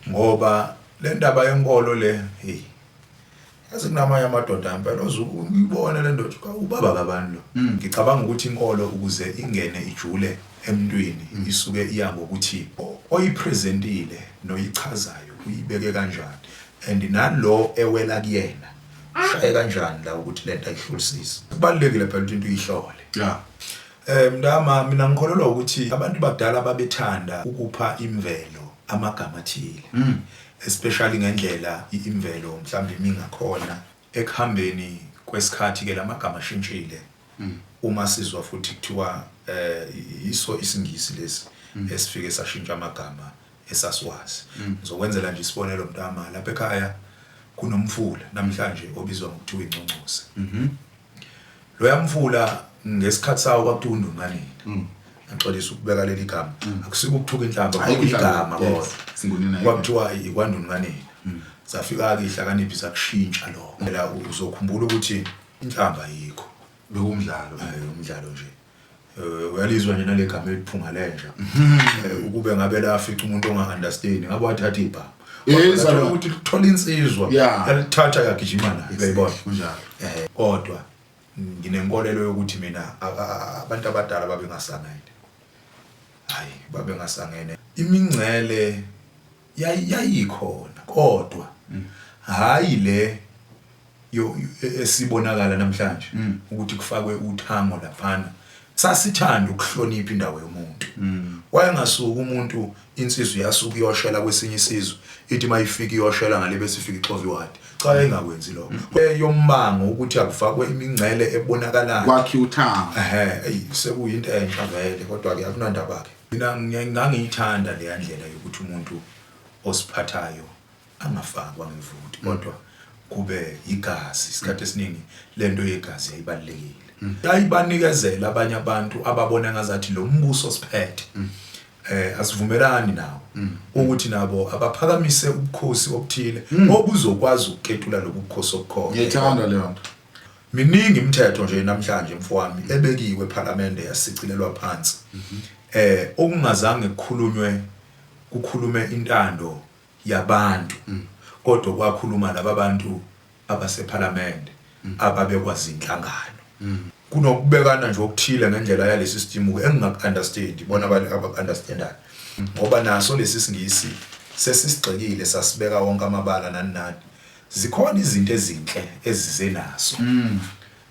Ngoba le ndaba yenkolo le, hey, yazi kunamanye amadoda impela ozuyibona le ndoda, ubaba kabani lo. Ngicabanga ukuthi inkolo ukuze ingene ijule emntwini isuke iya ngokuthi oyipresentile noyichazayo uyibeke kanjani, and nalo ewela kuyena ushaye kanjani la ukuthi lento ayihlolisisi. Kubalulekile phela ukuthi into uyihlole. Mntama, mina ngikholelwa ukuthi abantu badala babethanda ukupha imvelo amagama athile. Especially ngendlela imvelo mhlawumbe imingakhona. Ekuhambeni kwesikhathi ke lamagama ashintshile. Uma sizwa futhi kuthiwa iso isiNgisi lesi esifike sashintsha amagama esasiwazi. Ngizokwenzela nje isibonelo mntama, lapha ekhaya kunomfula namhlanje obizwa ngokuthiwa iNgcongcose. Loya mfula ngesikhathi sawo kwakuthiwa uNdunganeni. Ngixolisa ukubeka leli gama. Akusiko ukuthuka inhlamba, igama kodwa. Kwakuthiwa ikwaNdunganeni. Safika ke ihlakaniphi sakushintsha lokho. Phela uzokhumbula ukuthi inhlamba ayikho. Bekumdlalo. Umdlalo nje. Uyalizwa nje nale gama eliphunga lenja. Ukube ngabe lafica umuntu onga-understand ngabe wathatha ibhamu. Kodwa ukuthi lithola insizwa yalithatha yagijima nayo, uyayibona. Kunjalo. Kodwa nginenkolelo yokuthi mina abantu abadala babengasangene. Hayi, babengasangene. Imingcele yayikhona kodwa hayi le esibonakala namhlanje ukuthi kufakwe uthango laphana. Sasithanda ukuhlonipha indawo yomuntu. Wayengasuka umuntu, insizwa iyasuka iyoshela kwesinye isizwe, ithi mayifika iyoshela ngale bese ifika ixova iwadi. Cha, yayingakwenzi lokho. Yombango ukuthi akufakwe imingcele ebonakalayo. Kwakhiwa uthango. Ehhe, sekuyinto entsha vele, kodwa ke akunandaba ke. Mina ngangiyithanda leya ndlela yokuthi umuntu osiphathayo angafakwa ngevoti, kodwa kube igazi. Isikhathi esiningi lento yegazi yayibalulekile. Yayibanikezela abanye abantu ababona ngazathi lo mbuso siphethe asivumelani nawo, ukuthi nabo abaphakamise ubukhosi obuthile obuzokwazi ukuketula lobu bukhosi obukhona. Ngiyithanda leyo nto. Miningi imithetho nje namhlanje mfowami ebekiwe ePhalamende yasicilelwa phansi. Okungazange kukhulunywe, kukhulume intando yabantu, kodwa kwakhuluma laba bantu abasePhalamende ababekwazi inhlangano. Kunokubekana nje okuthile ngendlela yalesi system engingaku-understand, bona abaku-understandayo, ngoba naso lesi siNgisi sesisigxekile sasibeka wonke amabala nani nani. Zikhona izinto ezinhle ezize naso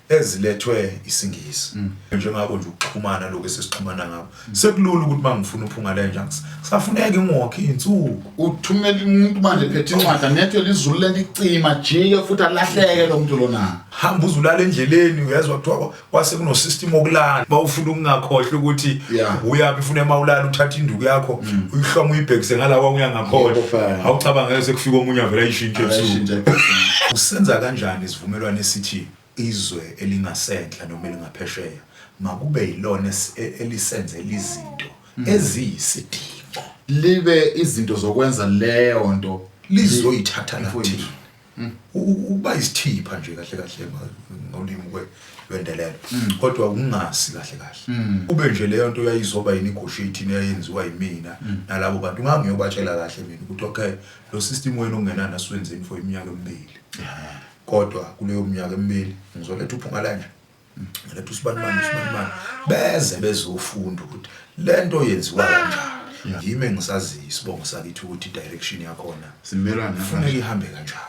ezilethwe isiNgisi, njengako nje ukuxhumana lokho esesixhumana ngakho. Sekulula ukuthi mangifuna uphunga lenja safuneka ngiwokhe insuku. Uthumela umuntu manje phethe incwadi anethwe lizulu lento icima jike futhi alahleke lo muntu lona. Hamba uzulala endleleni, uyezwa kuthiwa kwase kuno system okulala bawufuna ukungakhohlwa ukuthi uyaphi, ufuna emawulala uthatha induku yakho uyihloma uyibhekise ngalawa uya ngakhona. Awucabange sekufika omunye avela ayishintshe ebusuku. Usenza kanjani isivumelwano esithi izwe elingasenhla noma elingaphesheya makube yilona elisenzela izinto eziyisidingo, libe izinto zokwenza leyo nto lizoyithatha lathina ukuba isithipha nje kahle kahle ngolimi lwendelelo, kodwa ungasi kahle kahle kube nje leyo nto yayizoba yi-negotiating eyayenziwa yimina nalabo bantu. Ngangiyobatshela kahle mina ukuthi okay, lo system wenu ongenani asiwenzeni for iminyaka emibili, kodwa kuleyo minyaka emibili ngizoletha uphunga lanje, ngiletha usibanibani usibanibani, beze bezofunda ukuthi lento yenziwa kanjani. Yimi engisaziyo isibongo sakithi ukuthi direction yakhona simelana kufuneka ihambe kanjani.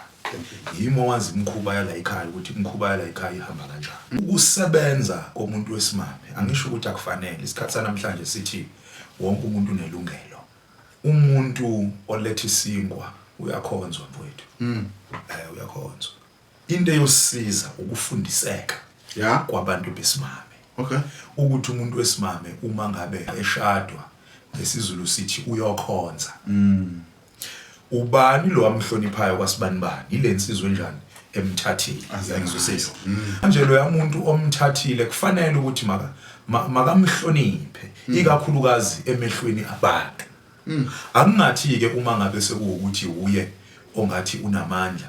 Yimi owazi imikhuba yala ekhaya ukuthi imikhuba yala ekhaya ihamba kanjani. Ukusebenza komuntu wesimame angisho ukuthi akufanele. Isikhathi sanamhlanje sithi wonke umuntu unelungelo. Umuntu oletha isinkwa uyakhonzwa mfowethu. Uyakhonzwa. Into eyosiza ukufundiseka kwabantu besimame. Ukuthi umuntu wesimame uma ngabe eshadwa, ngesiZulu sithi uyokhonza. Ubani lo amhloniphayo kwasibanibani? Ile nsizwa enjani emthathile? Ngizwisisa. Manje lo muntu omthathile kufanele ukuthi makamhloniphe, ikakhulukazi emehlweni abantu. Akungathi ke uma ngabe sekuwukuthi uye ongathi unamandla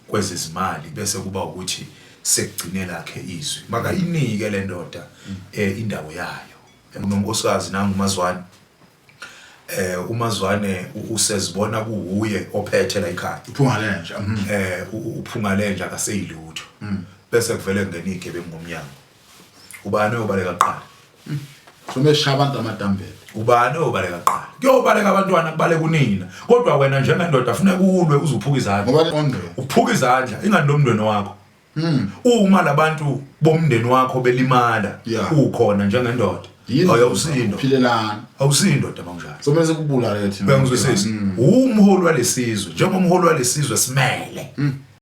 kwezezimali bese kuba ukuthi sekugcine lakhe izwi, makayinike le ndoda indawo yayo. Unonkosikazi nangu uMazwane. Umazwane usezibona kuwuye ophethe la ekhaya. Uphunga lenja. Uphunga lenja, akaseyilutho, bese kuvele kungena igebengu ngomnyango. Ubani oyobaleka kuqala? Someshaya abantu amadambele. Ubani oyobaleka kuqala? Kuyobaleka abantwana, kubaleka unina, kodwa wena njengendoda funeka ulwe uze uphuke izandla. Ngoba qonde. Uphuka izandla ingani lomndeni wakho. Uma labantu bomndeni wakho belimala ukhona njengendoda, awusindo. Philelana. Awusindoda mawunjalo. Somele sikubulale thina. Uyangizwisisa? Umholi walesizwe, njengomholi walesizwe simele